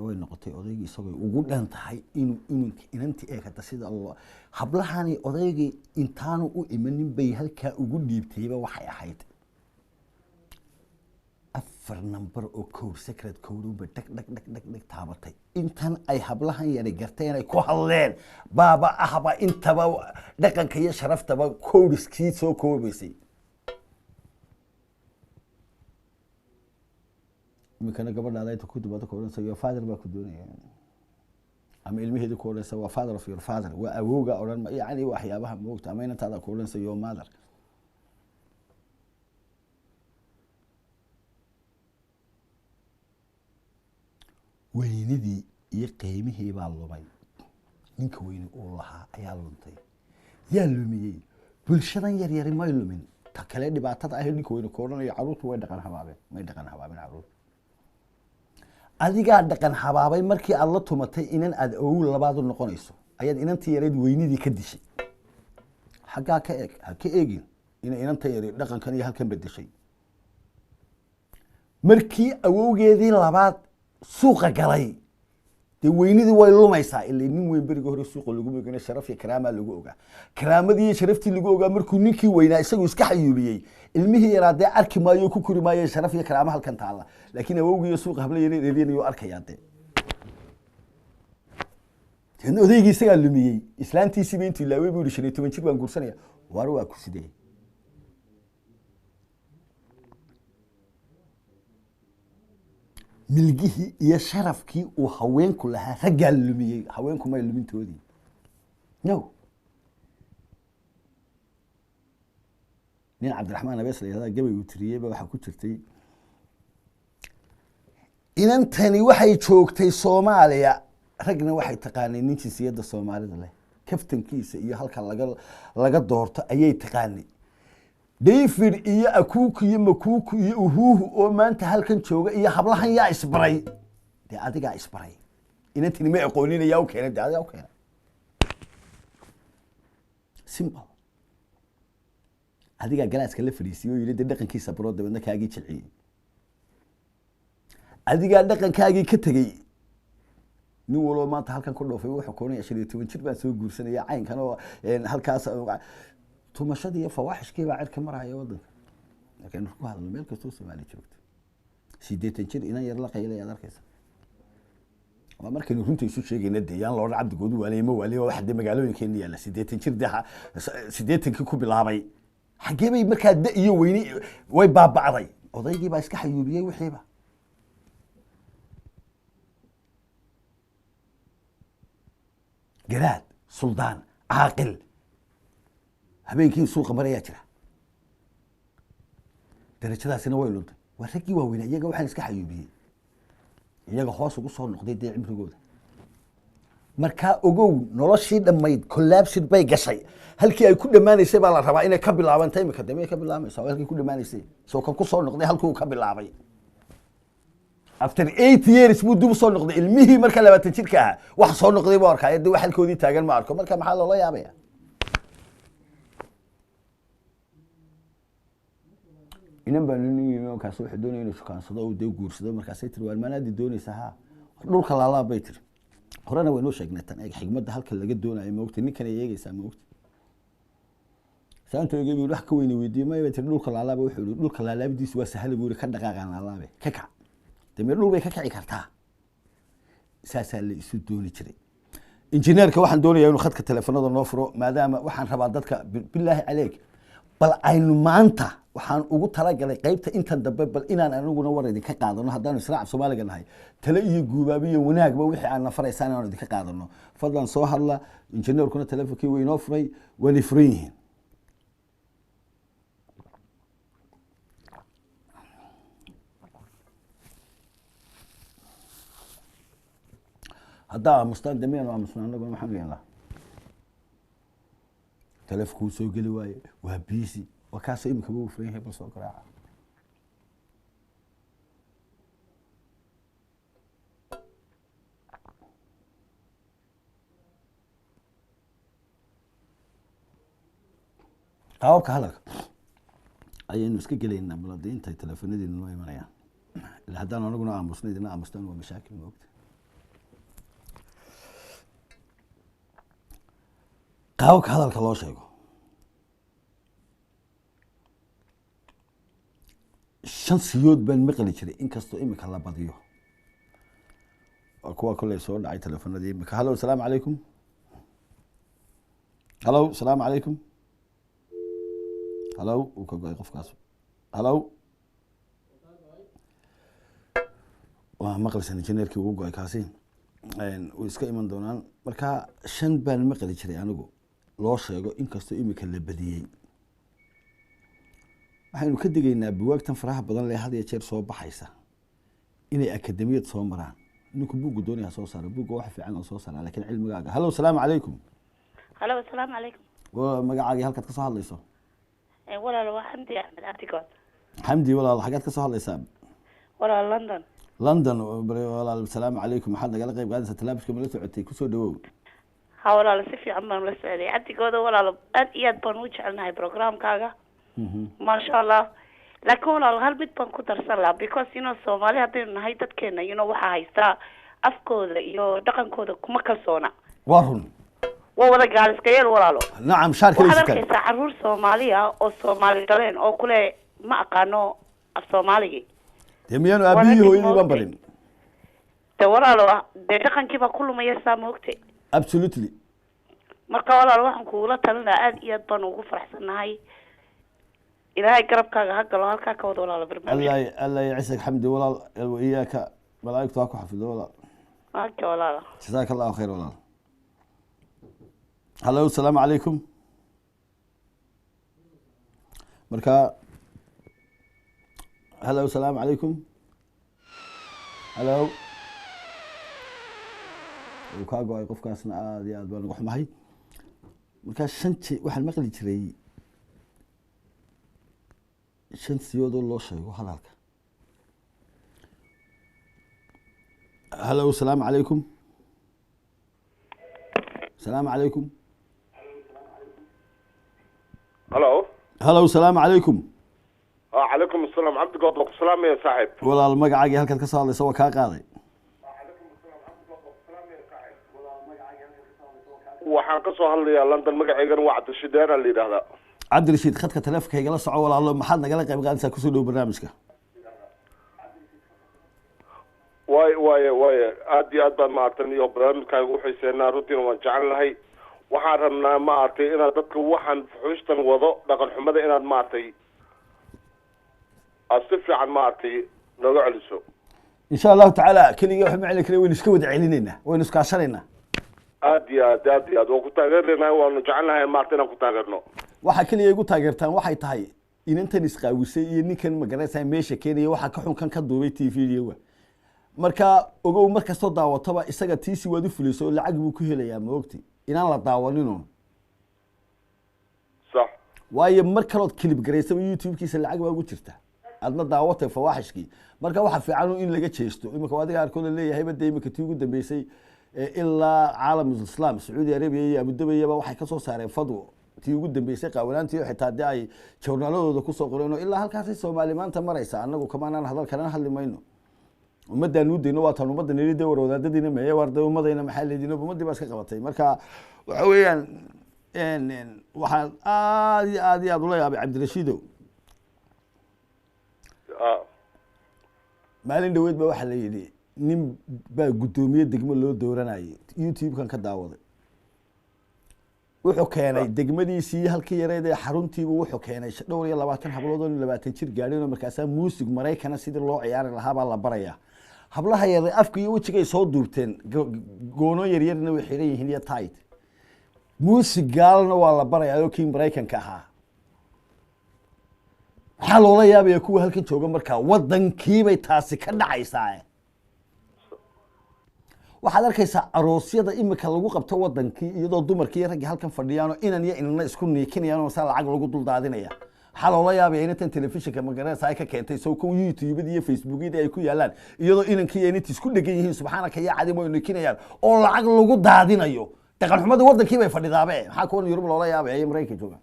S1: way noqotay odaygii isagoo ugu dhan tahay inuu inanka inantii eeg. Hadda sida loo hablahani odaygii intaanu u imanin bay halkaa ugu dhiibtayba. Waxay ahayd 4 number oo code, secret code unbay dhag dhag dhag dhag dhag taabatay. Intan ay hablahan yari garteen ay ku hadleen baaba ahba intaba dhaqanka iyo sharaftaba codeskii soo koobaysay. Iminkana gabadhaada inta ku dibada ku odhanaysa, "Your father baa ku doonaya," ama ilmaheeda ku odhanaysa, "Waa father of your father," waa awowga odhan, yani waxyaabaha moogta, ama inantaada ku odhanaysa, "Your mother." Weynidii iyo qiimihii baa lumay. Ninka weyne uu lahaa ayaa luntay. Yaa lumiyey? Bulshadan yaryari may lumin. Ta kale dhibaatada ah, ninka weyne ku odhanayo carruurtu way dhaqan habaabeen. May dhaqan habaabin carruurtu, adigaa dhaqan habaabay. Markii aada la tumatay inan aada awow labaad u noqonayso, ayaad inantii yareyd weynidii ka dishay. Xaggaa ka eeg, ha ka eegin inay inanta yari dhaqankan iyo halkan bedeshay. Markii awowgeedii labaad suuqa galay, dee weynidii way lumaysaa. Ila nin weyn beriga hore suuqa lagu ogana, sharaf iyo karaamaa lagu ogaa. Karaamadii iyo sharaftii lagu ogaa markuu ninkii weynaa isagu iska xayuubiyey, ilmihii yaraa dee arki maayo, ku kori maayo sharaf iyo karaama halkan taalla. Laakiin awowgii iyo suuqa habla yar eryanayuu arkayaa. Dee deedna odaygii isagaa lumiyey. Islaantiisiiba intuu ilaawey buu yihi, 15 jir baan guursanaya. Waar waa ku sidee? Milgihii iyo sharafkii uu haweenku lahaa raggaa lumiyey, haweenku may lumintoodii. No, nin Cabdiraxmaan Abees la yihahda gabay uu tiriyeyba waxaa ku jirtay: inantani waxay joogtay Soomaaliya, ragna waxay taqaanay nin jinsiyadda Soomaalida leh, kaftankiisa iyo halka laga doorto ayay taqaanay. David iyo Akuku iyo Makuku iyo Uhuhu oo maanta halkan jooga iyo hablahan yaa isbaray? Dee adigaa isbaray. Inantani ma aqoonin, yaa u keenay? Dee adigaa u keenay. Simple. Adigaa galaaska la fadhiisiyey oo yidhi dee dhaqankiisa baro, dabeedna kaagii jilciyey. Adigaa dhaqankaagii ka tegey. Nin waloo maanta halkan ku dhoofay wuxuu koonaya 15 jir baan soo guursanaya, caynkan oo halkaas tumashadii iyo fawaaxishkii baa cirka maraya wadanka. Markaynu ku hadalno, meel kastoo Soomaali joogto 80 jir inan yar la qaylay aad arkaysa. Waa markaynu runta isu sheegayna, dee yaan loodhan cabdigoodu waaliye ma waaliye. Waa waxa dee magaalooyinkeena yaalla. 80 jir dee 80-kii ku bilaabay xaggee bay markaa da iyo weyni way baaba'day? Odaygii baa iska xayuubiyey wixiiba. Garaad, suldaan, caaqil habeenkii suuqa marayaa jira, darajadaasina way luntay. Waa raggii waaweynaa iyaga waxaan iska xayuubiyey, iyaga hoos ugu soo noqday dee cimrigooda. Markaa ogow, noloshii dhammayd collapsid bay gashay. Halkii ay ku dhammaanaysay baa la rabaa inay ka bilaabanta. Imika dambe ka bilaabaysa halkii ku dhammaanaysay, soo kan ku soo noqday halkii uu ka bilaabay after 8 years buu dib u soo noqday. Ilmihii marka 20 jirka ahaa wax soo noqday buu arkaa, dee wax halkoodii taagan ma arko. Marka maxaa loola yaabaya? Inan baa nin yimi, markaas wuxuu doonaya inuu shukaansado oo dee guursado. Markaasay tiri, "Waar maanaadii doonaysa?" "Haa." "Dhulka laalaab," bay tiri. Horena waynoo sheegnay tan. Eeg xigmadda halka laga doonayo, maogta ninkan ay eegeysaa, maogta saanta eegay buu wax ka weyne weydiiyey. "Maya," bay tiri, "dhulka laalaaba." Wuxuu yihi, "Dhulka laalaabidiisu waa sahal," buu yihi, "ka dhaqaaqaan laalaabe, ka kac." Dee dhul bay ka kici kartaa. Saasaa la isu dooni jiray. Injineerka waxaan doonayaa inuu khadka telefoonada noo furo, maadaama waxaan rabaa dadka, bilaahi caleyk, bal aynu maanta waxaan ugu talagalay qaybta intan dambe bal inaan aniguna war idinka qaadano. Haddaanu israac Soomaaliga nahay, tale iyo guubaabi iyo wanaagba wixii aan nafaraysaan inaanu idinka qaadano. Fadlan soo hadla. Injineerkuna telefonkii way inoo furay, waanay furan yihiin. Haddaa aamustaan de miyaanu aamusna anaguna? Maxaanu yeelnaa? Telefonkuu soo geli waaye, waa busy. Waa kaasoo imikaba uu furan yahay, bal soo garaaca. Qaababka hadalka Ayaynu iska gelaynaa balade intay teleefanadiina noo imanayaan. Ila haddaan anaguna aamusna, idina aamustaan, waa mashaakil, ma ogta? Qaababka hadalka loo sheego shan siyood baan maqli jiray, inkastoo imika la badiyo. Waa kuwa kolley soo dhacay teleefanadii imika. Hallo, asalaamu calaykum. Hallo, asalaamu calaykum. Hallo, uu ka go-ay qofkaas. Hallo, waa maqlaysan injineerkii ugu go-ay kaasi. Way iska iman doonaan. Marka shan baan maqli jiray anigu loo sheego, inkastoo imika la badiyey. Waxaynu ka digaynaa buwaagtan faraha badan lee had iyo jeer soo baxaysa inay akademiyad soo maraan. Ninku buuggu doonaya soo saara, buugga wax fiican oo soo saara, laakiin cilmigaaga. Hallo, asalaamu calaykum.
S2: Halo, asalaamu calaykum.
S1: Waa magacaagii, halkaad ka soo hadlayso?
S2: Walaal, waa Xamdi Axmed Cabdigood.
S1: Xamdi walaal, xaggaad ka soo hadlaysaa?
S2: Walaal, London.
S1: London walaal. Asalaamu calaykum. Maxaad nagala qayb qaadanaysaa? Talaabishka mala socotay? Kusoo dhawow.
S2: Ha walaal, si fiican baan ula socday. Cabdigooda walaal, aad iyo aad baan u jecelnahay programkaaga, maasha Allah. Laakiin walaal, hal mid baan ku darsan lahaa, because Soomaali haddaynu nahay, dadkeena waxaa haystaa afkooda iyo dhaqankooda kuma kalsoona.
S1: Waa run.
S2: Waa wada gaaliskayeel walaalo.
S1: Nacam, shaarka.
S2: Waxaad arkaysaa caruur Soomaaliya oo Soomaali dhaleen oo kule ma aqaano af Soomaaligii.
S1: Dee miyaanu aabihii hooyadii baan barin?
S2: De walaalo, dee dhaqankii baa ku lumaya, saa maogtay?
S1: Absolutely.
S2: Marka walaalo, waxaan kugula talinayaa, aad iyo aad baan ugu faraxsannahay. Ilaahay garabkaaga ha galo, halkaa ka wada walaalo barnaamij.
S1: Allah yacisak Xamdi walaal, iyaaka malaa'igtu ha ku xafido walaal.
S2: Haka walaalo.
S1: Jazaaka Allahu khayr walaal. Hallo, asalaamu calaykum. Marka hallo, asalaamu calaykum. Hallo, uu kaa go-ay qofkaasna, aada iyo aad baan uga xumahay. Marka shan waxaan maqli jiray shan siyoodoo loo sheego hadalka. Hallo, asalaamu calaykum. Asalaamu calaykum.
S3: Halo.
S1: Hallo, asalaamu calaykum.
S3: Calaykum asalaam. Cabdigood, waa ku salaamaya saaxiib.
S1: Walaal, magacaagii, halkaad ka soo hadlaysa? Waa kaa qaaday.
S3: Waxaan ka soo hadlayaa London, magaceygana waa Cabdirashiid la yidhaahdaa.
S1: Cabdirashiid, khadka taleefonka igala soco walaalo. Maxaad nagala qayb qaadanaysaa? Kusoo dhow barnaamijka.
S3: Waay waaye waaye, aad iyo aad baan maaragtay iyo barnaamijkaaga uxiiseenaa, runtiina waan jecel lahay. Waxaan rabnaa maaragtay inaad dadka waxaan fuxuushtan wado, dhaqan xumada, inaad maaragtay aad si fiican maaragtay nooga celiso.
S1: Insha Allahu tacaala, keligii wax ma celin kara, waynu iska wada celinaynaa, waynu iskaashanaynaa.
S3: Aad iyo aad, aad iyo aad waan ku taageernaynaa, waanu jecelnahay maaragtay inaan ku taageerno.
S1: Waxaa keliya igu taageertaan waxay tahay inantan isqaawisay iyo ninkan magaranaysaa meesha keenaya, waxaa ka xun kan ka duubay TV-ga. Marka ogow, mar kastoo daawataba isaga tiisi waad u fulayso oo lacag buu ku helayaa, ma ogti inaan la daawaninun?
S3: Sax.
S1: Waayo mar kalood clip garaysaba YouTube-kiisa lacag baa ugu jirta, aadna daawatay fawaaxishkii. Marka waxa fiican in laga jeesto. Imika adiga arkood leeyahayba dee imika tii ugu dambeysay ilaa caalam Islam, Sacuudi Arabia iyo Abudabayaba waxay kasoo saareen fadwo. Tii ugu dambeysay qaawanaantii xitaa dee ay joornaaladooda kusoo qoreen oo ilaa halkaasay Soomaali maanta maraysa. Annagu kamaanaan hadal kalena hadli mayno, ummadaan u dayno. Waa tan ummadda nili dee, war wadaadadiina meeye, war dee ummadayna maxaa leedin, ummaddii baa iska qabatay. Marka waxa weeyaan waxaan aad iyo aad iyo aad ula yaabay, Cabdirashiidow, maalin dhaweed ba waxaa la yidhi nin baa guddoomiye degmo loo dooranayay. YouTube-kan ka daawaday. Wuxuu keenay degmadiisii halkii yareyd ee xaruntiibu, wuxuu keenay dhowr iyo labaatan hablood oo 20 jir gaadhin oo markaasaa muusig Maraykana sidii loo ciyaari lahaa baa la barayaa. Hablaha yare afka iyo wejigay soo duubteen, goono yaryarna way xiran yihiin iyo tight, muusig gaalna waa la barayaa oo kii Maraykanka ahaa. Maxaa loola yaabaya kuwa halkan jooga? Markaa wadankiibay taasi ka dhacaysaa. Waxaad arkaysaa aroosyada imika lagu qabto wadankii, iyadoo dumarkii iyo raggii halkan fadhiyaanoo inan iyo inana isku niikinayaan oo saa lacag lagu dul daadinaya. Maxaa loola yaabaya inantan telefishinka magaranaysa ay ka keentay sow kuwa YouTube-yada iyo Facebookyada ay ku yaalaan, iyadoo inankii iyo inantii isku dhegan yihiin, subxaanaka ya cadim, oo niikinayaan oo lacag lagu daadinayo? Dhaqan xumada wadankii bay fadhidaabe, maxaa kuwan Yurub loola yaabaya iyo Maraykanka jooga?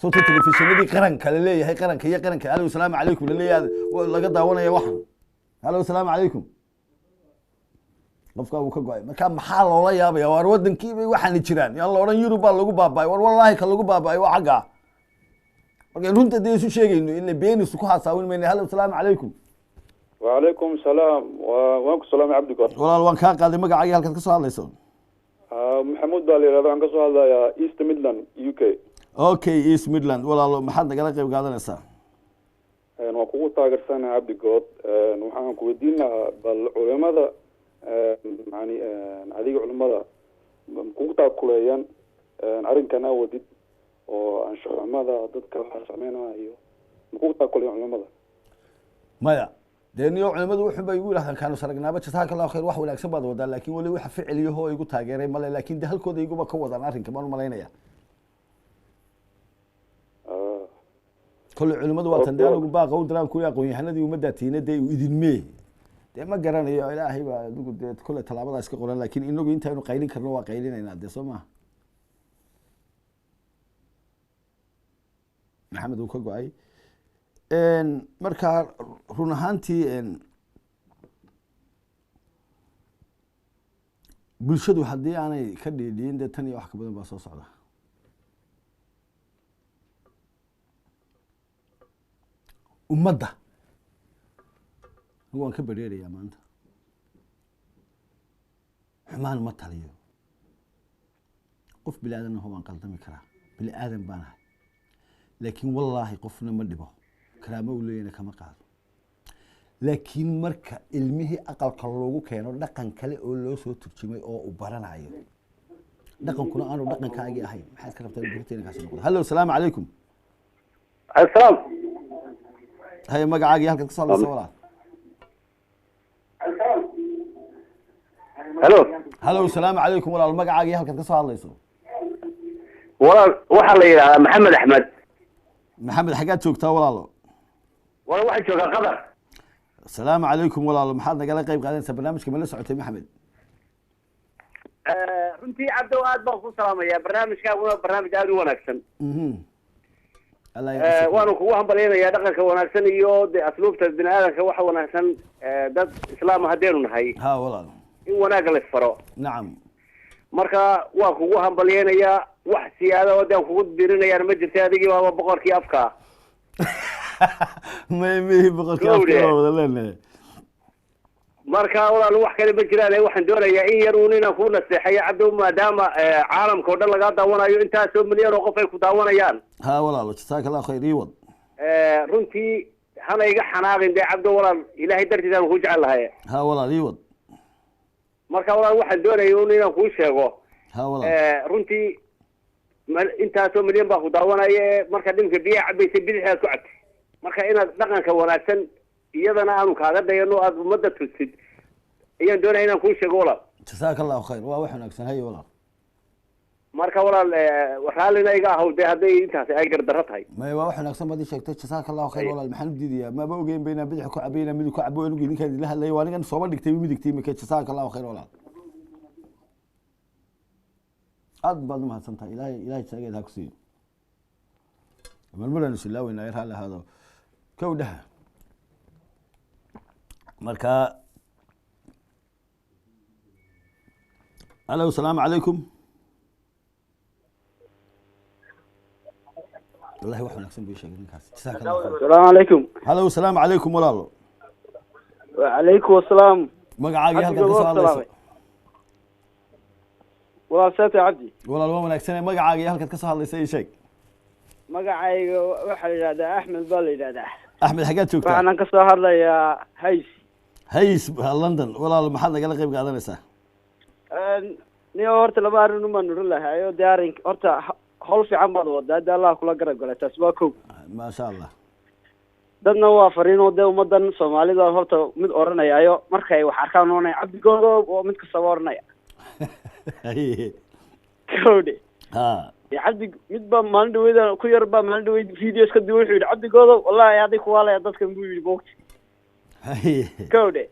S1: Sawta telefishinadii qaranka la leeyahay, qaranka iyo qaranka. Alo, asalaamu calaykum, laleeyahay laga daawanaya waxan. Alo, asalaamu calaykum. Qofkaa wuu ka go-ay. Marka maxaa loola yaabaya? Waar wadankiibay waxaana jiraan, yaan la odhan Yurub baa lagu baaba'ay. War wallaahi ka lagu baaba'ay waa xaggaa. Marka runta dee isu sheegayno, ila been isu ku hasaawin mayna. Halo, asalaamu calaykum.
S4: وعليكم السلام، وانكم السلام عبد القادر.
S1: Walaal, waan kaa qaaday. Magacaagii, halkaad ka soo hadlayso?
S4: Maxamuud baa la yidhahda, waxaan kasoo hadlayaa East Midland, UK.
S1: Okay, East Midland. Walaalo, maxaad nagala qayb qaadanaysaa?
S4: Waan kugu taageersanahay, Cabdigood. Waxaan ku weydiin lahaa bal culimada, yani adiga culimada kugu taakuleeyaan arrinkan aa wadid oo anshaxumada dadka waxaa sameynaya, ma kugu taakuleeyaan culimada?
S1: Maya, dee niyo culimadu wuxun bay igu yidhahdaan kaanu saragnaaba, jazaaka Allahu khayr, wax wanaagsan baad wadaa, laakiin weli waxa ficiliyahoo igu taageeray male. Laakiin de halkooda iguba ka wadaan arrinka baan umalaynaya. Kolley culimadu waa tan dee anigu baaqa u diraan kuwi aqoon-yahanadii ummaddaa tiina dee idinmee dee ma garanayo. Ilaahay baa adigu dee kolley tallaabadaa iska qoran, laakiin inagu intaynu qaylin karno waa qaylinaynaa dee, soo maha? Maxamed uu ka go-ay. Marka run ahaantii bulshadu haddii aanay ka dhiidhiyin, dee tan iyo wax ka badan baa soo socda. Ummadda anigu waan ka bedheerayaa maanta, xumaan ma taliyo. Qof bini aadan aho waan qaldami karaa, bini aadan baan ahay, laakiin wallaahi qofna ma dhibo, karaamo uu leeyahna kama qaado. Laakiin marka ilmihii aqalka loogu keeno dhaqan kale oo loo soo turjumay oo uu baranayo, dhaqankuna aanu dhaqankaagii ahayn, maxaad ka rabtaa burteena kaasi noqdo? Hallo, asalaamu calaykum.
S5: Asalaam.
S1: Haye, magacaagii, halkaad ka soo hadlaysa, walaal?
S5: Halo.
S1: Hallo, asalaamu calaykum walaal, magacaagii, halkaad ka soo hadlayso?
S5: Walaal, waxaa la yidhahdaa Maxamed Axmed.
S1: Maxamed, xaggaad joogtaa, walaalo?
S5: Walaal, waxaan joogaa Qatar.
S1: Asalaamu calaykum walaalo, maxaad nagala qayb qaadanaysaa barnaamijka? Ma la socotay, Maxamed?
S5: Runtii Cabdow, aad baan ku salaamayaa. Barnaamijkaaguna barnaamij aada u wanaagsan.
S1: Allah yarxamka.
S5: Waanu kugu hambalyaynayaa dhaqanka wanaagsan iyo de asluubta bini aadamka waxa wanaagsan. Dad islaama haddeenu nahay
S1: Ha walaal,
S5: in wanaagga la isfaro. Marka waan kugu hambalyaynayaa. Wax siyaada oo dee aan kugu dirinayaan ma jirta, adigii baaba boqorkii afka.
S1: May mihi boqorkii afka, waa wada leenahay.
S5: Marka walaal, wax kale ma jiraan. Waxaan doonayaa in yar uun inaan kuu naseexayo, Cabdow, maadaama caalamka oo dhan lagaa daawanayo, intaasoo milyan oo qof ay ku daawanayaan.
S1: Ha walaalo, jazaaka Allahu khayr, ii wad.
S5: Runtii hana iga xanaaqin dee, Cabdow walaal, Ilaahay dartiis aan kuu jecel lahay.
S1: Ha walaal, ii wad.
S5: Marka walaal, waxaan doonaya un inaan kuu sheego
S1: Ha walaal.
S5: Runtii intaasoo milyan baa ku daawanaya. Marka dhimka biyaha cabaysa bidixdaad ku cabtay, marka inaad dhaqanka wanaagsan iyadana aanu kaaga dayano, aada ummadda tusid ayaan doonaya inaan kuu sheego, walaal.
S1: Jazaaka Allahu khayr, waa wax wanaagsan. Haye walaal.
S5: Marka walaal, raallina iga ahow dee hadday intaasi ay gardarro tahay.
S1: Maya, waa wax wanaagsan baad ii sheegtay, jazaaka Allahu khayr walaal. Maxaan u diidayaa? Maba ogeyn ba inaan bidix ku cabay, inaan midig ku cabo. Anigu idinkaan idinla hadlayay, waa anigan sooma dhigtay midigtay imika. Jazaaka Allahu khayr walaal, aad baad umahadsan tahay. Ilahay jaageed ha ku siiyo. Marmaraan isilaaweynaa, raalli ahaado. Kow dhaha. Marka alo, asalaamu calaykum. Wallahi wax wanaagsan buu ii sheegay ninkaas, jazaaka Allahu khayr.
S6: Asalaamu calaykum.
S1: Halo, asalaamu calaykum walaalo.
S6: Wacalaykum asalaam.
S1: Magacaagii, halkaad ka soo hadlayso?
S6: Walaal, saate Cabdi.
S1: Walaal, waa wanaagsanee, magacaaga iyo halkaad ka soo hadlaysa ii sheeg.
S6: Magacayga waxaa la yidhahdaa Axmed baa la yidhahdaa.
S1: Axmed, xaggaad joogtaa?
S6: Waxaanan ka soo hadlayaa Hays.
S1: Hays, London. Walaal, maxaad nagala qayb qaadanaysaa?
S6: Niyo, horta laba arrin umaan odhan lahaayo dee. Arrin horta hawl fiican baad wadaa dee, Allah kula garab galay, taas waa kow.
S1: Maasha Allah.
S6: Dadna waa fariinoo dee ummadan Soomaalida horta mid odhanayaayo markay wax arkaan oranaya Cabdigoodo oo mid kastaba oranaya. Kowdhe. Dee Cabdi, mid baa maalin dhaweyda ku yar baa maalin dhaweyd videos ka duwan, wuxuu yidhi Cabdigoodo wallahi adig kuwaalaya dadkan buu yidhi, moogta. Kowdhe.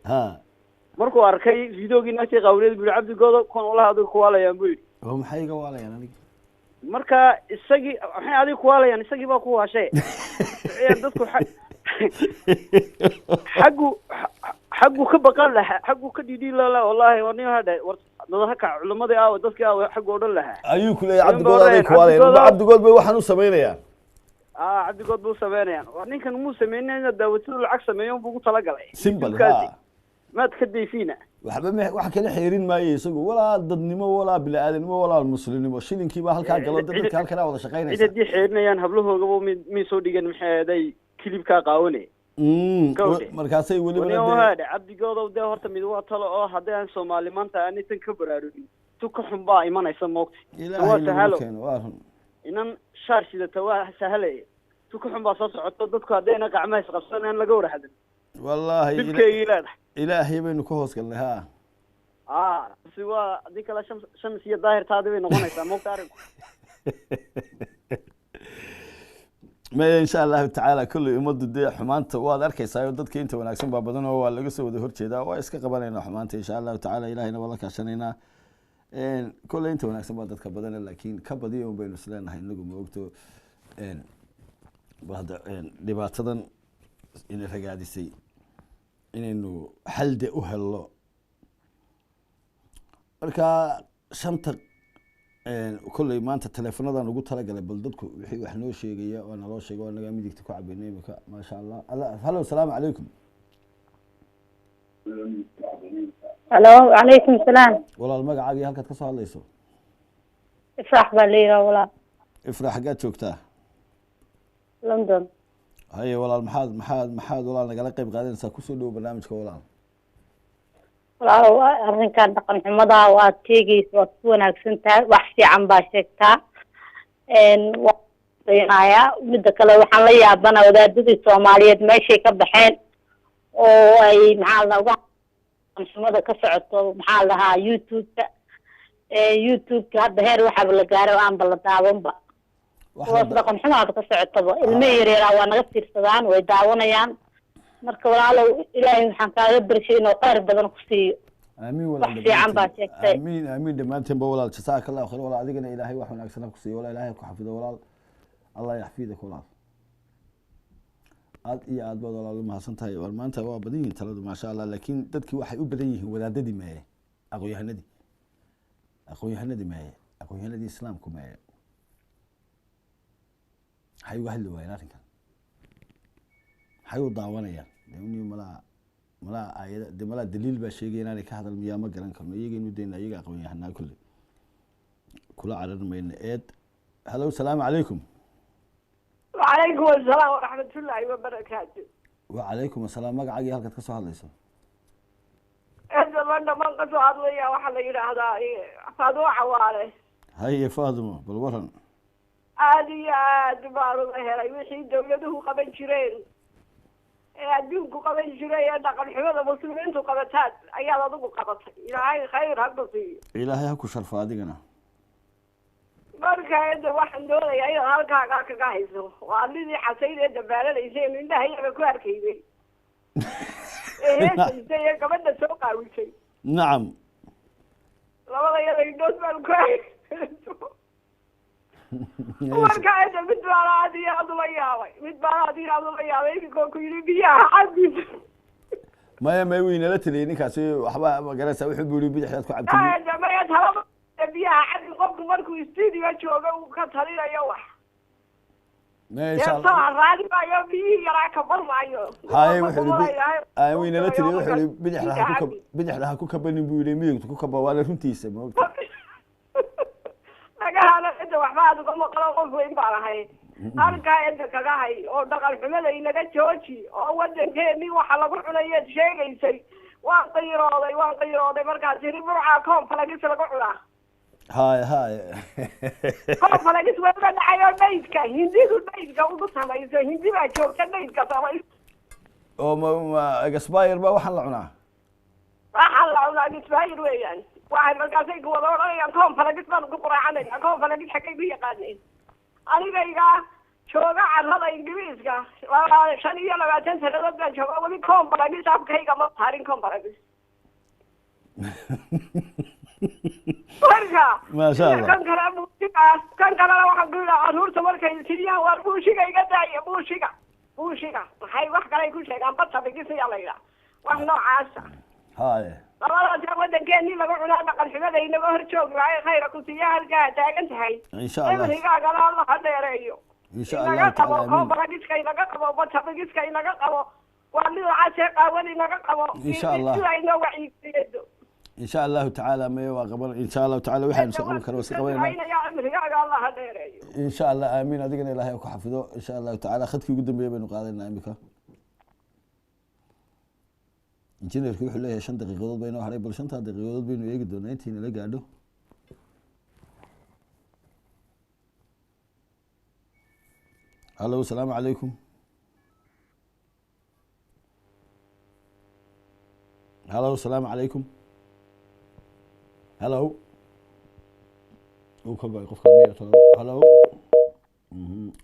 S6: Markuu arkay videogii naagtii qawleed buu yidhi Cabdigoodo kuwan wallahi adiga kuwaalayaan buu yidhi.
S1: Oo maxay iga waalayaan aniga?
S6: Marka isagii maxay adiga ku waalayaan, isagii baa ku waashay. Dadku xaggu ka baqan lahaa, xaggu ka dhidhiin lahaa. Wallahi war nin hadhe, war dadaha kac, culimadii aawa, dadkii aawa, xaggu odhan lahaa.
S1: Ayuu ku leeyahay Cabdigood aday ku waalayaan. Cabdigood bay waxaan u samaynayaan.
S6: Cabdigood buu sameynayaan. War ninkan muu sameynin inaad daawatadu lacag sameeyo buu ugu talagalay.
S1: Simple ha.
S6: Maad ka daysiina.
S1: Waxba ma wax kala xeerin maayo isagu, walaa dadnimo, walaa bini-aadanimo, walaa muslimnimo. Shilinkii baa halkaa galo, dadka halkanaa wada shaqaynaysa.
S6: Cid haddii xeerinayaan hablahoogaba mi soo dhigan, maxay aday kilibkaa qaawane.
S1: Markaasay weliba
S6: Cabdigoodow dee horta mid waa talo oo haddii aan Soomaali maanta aanay tan ka baraarugin, tu ka xun baa imanaysa moogta.
S1: Ilaahay sahalo, waa run.
S6: Inan shaar sidata waa sahalaya, tu ka xun baa soo socoto. Dadku haddayna gacmaha isqabsanayaan laga warhadan.
S1: Wallahi
S6: dibkeygii leedahay.
S1: Ilaahay baynu ka hoos galnay. Ha
S6: si waa haddii kale Shams iyo Daahir taadi bay noqonaysaa moogta arrinku.
S1: Maya, insha allahu tacaala kolley ummaddu dee xumaanta waad arkaysaa, dadka inta wanaagsan baa badan oo waa laga soo wada horjeedaa. Waa iska qabanaynaa xumaanta insha allahu tacaala, ilahayna waa la kaashanaynaa. Kolley inta wanaagsan baa dadka badana, laakiin ka badiya un baynu isleenahay inagu, ma ogto. Bal hadda dhibaatadan ina ragaadisay inaynu xalde u helno. Marka shanta kolley maanta teleefonadan ugu talagalay, bal dadku wixii wax noo sheegaya oo naloo sheega, oo nagaa midigta ku cabaynay imika. Maasha allah. Hallo, asalaamu calaykum.
S7: Halo, wacalaykum salaam.
S1: Walaal, magacaaga iyo halkaad kasoo hadlayso?
S7: Ifraax baa la yidhaha walaal.
S1: Ifraax, xaggaad joogtaa?
S7: London.
S1: Haye walaal, maxaad walaal nagala qayb qaadanaysaa? Kusoo dhowo barnaamijka walaal.
S7: Walaalow, arrinkan dhaqan xumadaa waad sheegaysa, waad ku wanaagsan tahay, wax fiican baa sheegtaa waanayaa. Midda kale waxaan la yaabana wadaadadii Soomaaliyeed meeshay ka baxeen oo ay maxaa la uga dhaqan xumada ka socoto, maxaa lahaa YouTube-ka. YouTube-ka hadda heer waxaaba la gaaray oo aanba la daawanba, kuwaas dhaqan xumaaba ka socotaba. Ilmo yaryaraa waa naga fiirsadaan, way daawanayaan. Marka walaalow, ilaahay waxaan kaaga barshay inuu khayr badan ku siiyo.
S1: Aamiin walaal.
S7: Wax fiican baa sheegtay.
S1: Aamiin, aamiin dhammaanteen ba walaal. Jazaaka allahu khayr walaal. Adigana ilaahay wax wanaagsan ha ku siiyo walaal. Ilaahay ku xafido walaal. Allah yaxfidak walaal. Aad iyo aad baad walaal u mahadsan tahay. War maanta waa badan yihiin taladu, maasha allah, laakiin dadkii waxay u badan yihiin wadaadadii maaye, aqoonyahanadii maaye, aqoonyahanadii islaamku maaye. Maxay uga hadli waayeen arrinkan? Maxay u daawanayaan? De malaa aayada de malaa daliil baa sheegaya inaanay ka hadal miyaa? Ma garan karno, iyagaynu dayna, iyaga aqoon-yahanaa kulle kula carar mayna eed. Hallo, asalaamu calaykum.
S8: Wacalaykum asalaam waraxmatullaahi wabarakaatu.
S1: Wacalaykum asalaam. Magacaagii halkaad kasoo hadlayso?
S8: Eedda London baan kasoo hadlaya. Waxaa la yidhaahdaa Faadumo Cawaale.
S1: Haye Faadumo, bal waran.
S8: Aada iyo aad baan uga helay wixii dawladuhu qaban jireen ee adduunku qaban jiray ee dhaqan xumada muslimiintu qabataan ayaad adigu qabatay. Ilaahay khayr ha ku siiyo.
S1: Ilaahay ha ku sharfo adigana.
S8: Marka eedda waxaan doonayaa inaad halkaagaa kaga hayso waa midii xasayd ee dabaalanaysay indhaha iyaga ku arkaynay ee heesaysay ee gabadha soo qaawisay.
S1: Nacam.
S8: Labada yada indhood baan ku arkay. Marka eedda mid baana aad iyo aad ula yaabay, mid baana aad iyo aad ula yaabay iminkoo ku yidhi biyaha xaggiisa.
S1: Maya, maya, wuu inala taliyey ninkaasi. Waxba ma garanaysaa, wuxuu bu yidhi bidixdaad ku cabtay.
S8: Eedda maya, talaba biyaha xaggi qofku markuu studio joogo uu ka talinayo wax.
S1: Maya, insha Allah.
S8: Deebtaha raadi maayo, biyihii yaraa ka bar maayo.
S1: Haye, wuxuu yidhi haye, wuu inala taliyey, wuxuu yidhi bidixda ha ku bidixda ha ku kabanin buu yidhi, midigta ku kaba, waana runtiisa, ma ogta.
S8: Dhagahana cidda waxba aad uga maqlo, qof weyn baan ahay. Halkaa cidda kaga hay oo dhaqan xumada inaga jooji oo wadankeenii waxa lagu cunayeed sheegaysay. Waan qayrooday, waan qayrooday markaad tiri Burcaa koonfalagis lagu cunaa.
S1: Haye haye.
S8: Koonfalagis weliba dhacay oo dhaydka hindidu dhaydka ugu samayso, hindi baa joogta dhaydka samayso.
S1: Oo ma expire ba waxaan la cunaa?
S8: Waxaa la cunaa expire weeyaan. Waxay markaasay ku wada odhanayaan koonfalagis baan ku quraacanayna. Koonfalagis xaggay ku yaqaaneen? Anigayga jooga carrada Ingiriiska 25 sanadood baan jooga, weli koonfalagis afkayga ma saarin koonfalagis. Marka Marka
S1: Maasha Allah.
S8: Kan kale buushiga, kan kalena waxaan ku yidhaha carruurta markay tiriyaan, waar buushiga iga daaya, buushiga, buushiga, maxay wax kale ay ku sheegaan, badta bigisiya la yidhaha, wax noocaasa. Labadaas wadankeenii laga cunaa dhaqan xumada inaga hor joog lahay, khayra ku siiya halkaa taagan tahay.
S1: Insha Allah.
S8: Cimrigaagana Allah ha dheereeyo.
S1: Insha
S8: Inaga
S1: Allahu
S8: qabo
S1: tacaala, amiin.
S8: Koobaragiska inaga qabo, batabigiska inaga qabo, waa noocaasee qaawan inaga qabo.
S1: Insha Allah.
S8: Sida inoo wacyigeliyado.
S1: Insha Allahu tacaala, maya waa qaban insha Allahu tacaala, waxaanu soo qaban karo waa iska qabanayna.
S8: Ducaynaya, cimrigaaga Allah ha dheereeyo.
S1: Insha Allah, aamiin. Adigana Ilaahay ha ku xafido insha Allahu tacaala. Khadkii ugu dambeeya baynu qaadanaa imika. Injineerku wuxuu leeyahay 5 daqiiqadood baynoo haray, bal 5-taa daqiiqadood baynu eegi doonaa intii nala gaadho. Hallo, asalaamu calaykum. Hallo, asalaamu calaykum. Hallo, uu ka go'ay qofka miya talo? Hallo.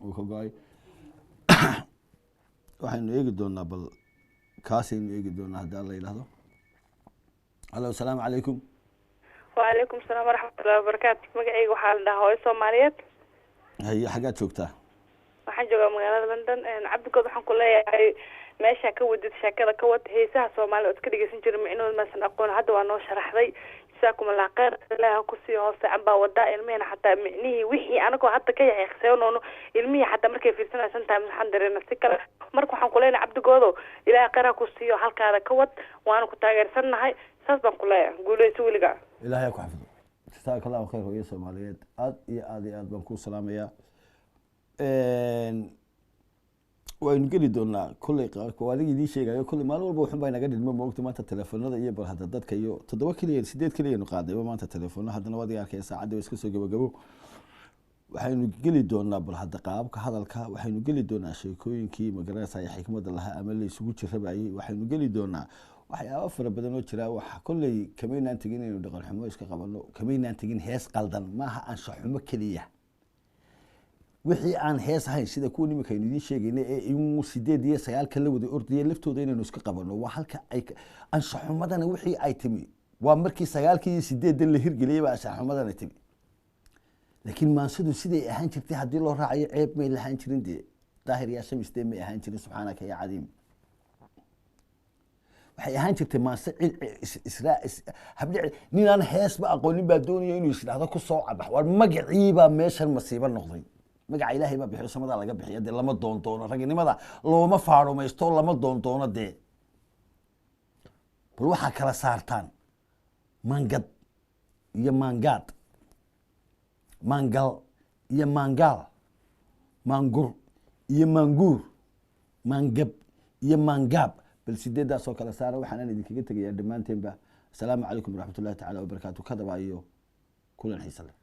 S1: Uu ka go'ay. Waxaynu eegi doonaa, bal kaasaynu eegi doonaa haddii Alla yidhaahdo. Hallo, asalaamu calaykum.
S9: وعليكم السلام ورحمة الله وبركاته. Magacayga waxaa la dhahaa Hooyo Soomaaliyeed.
S1: Haye, xaggaad joogtaa?
S9: Waxaan joogaa magaalada London. Cabdigood, waxaan ku leeyahay meesha ka wadid sheekada ka wad. Heesaha Soomaaliya ood ka dhegeysan jiray micnahooda maasan aqoon, hadda waa noo sharaxday. Jasaakum Allah khayr, Ilaahi ha kusii hoose baa wadaa ilmihina xataa micnihii wixii anagoo hadda ka yaxeeqseynoono, ilmihii xataa markay fiirsanayaan sometimes waxaan dareena si kale. Marka waxaan ku leenahay, Cabdigoodo, Ilaahay khayr ha ku siiyo, halkaada ka wad, waana ku taageersannahay. Saas baan ku leeyahay, guuleyso weligaa.
S1: Ilaahay ha ku xafido, jasaaka Allahu khayr, hooyo Soomaaliyeed. Aad iyo aad iyo aad baan kuu salaamayaa. Waynu geli doonaa kolley waa adiga idiin sheegayo, kolley maalin walba waxun baa inaga dhidmo moogta. Maanta telefoonada iyo bal hadda dadka iyo toddoba keliya, sideed keliyaynu qaadayba maanta telefoona. Haddana waad iga arkaya saacadda waa iska soo gabagabo. Waxaynu geli doonaa bal hadda qaababka hadalka, waxaynu geli doonaa sheekooyinkii magaranaysa xikmadda lahaa ama la isugu jirabayay, waxaynu geli doonaa waxyaabo fara badan oo jira. Waxa kolley kamaynaan tegin inaynu dhaqan xumo iska qabano, kamaynaan tegin hees qaldan maaha, anshax xumo keliya. Wixii aan hees ahayn, sida kuwa nimanka aynu idiin sheegaynay ee in 8 iyo 9-ka la wada ordaya laftooda inaynu iska qabano, waa halka ay anshax xumadana wixii ay timi. Waa markii 9-kii iyo 8-dan la hirgeliyay baa anshax xumadana timi. Laakiin maansadu siday ahaan jirtay haddii loo raacayo, ceeb may lahaan jirin dee. Daahir yaa shamis dee may ahaan jirin, subxaanaka yaa cadiim. Waxay ahaan jirtay maanse israa habdhici. Ninaan heesba aqoonin baa doonaya inuu isdhahdo ku soo cabax. Waar magaciibaa meeshan masiibo noqday. Magaca Ilaahay baa bixiyo, samadaa laga bixiya dee, lama doondoono. Raginimada looma faarumaysto, lama doondoono dee. Bal waxaa kala saartaan maangad iyo maangaad, maangal iyo maangaal, maangur iyo maanguur, maangab iyo maangaab. Bal sideedaasoo kala saara. Waxaanaan idinkaga tegayaa dhammaanteenba asalaamu calaykum waraxmat ullahi tacala wabarakaatu. Kadaba iyo kulan xiise leh.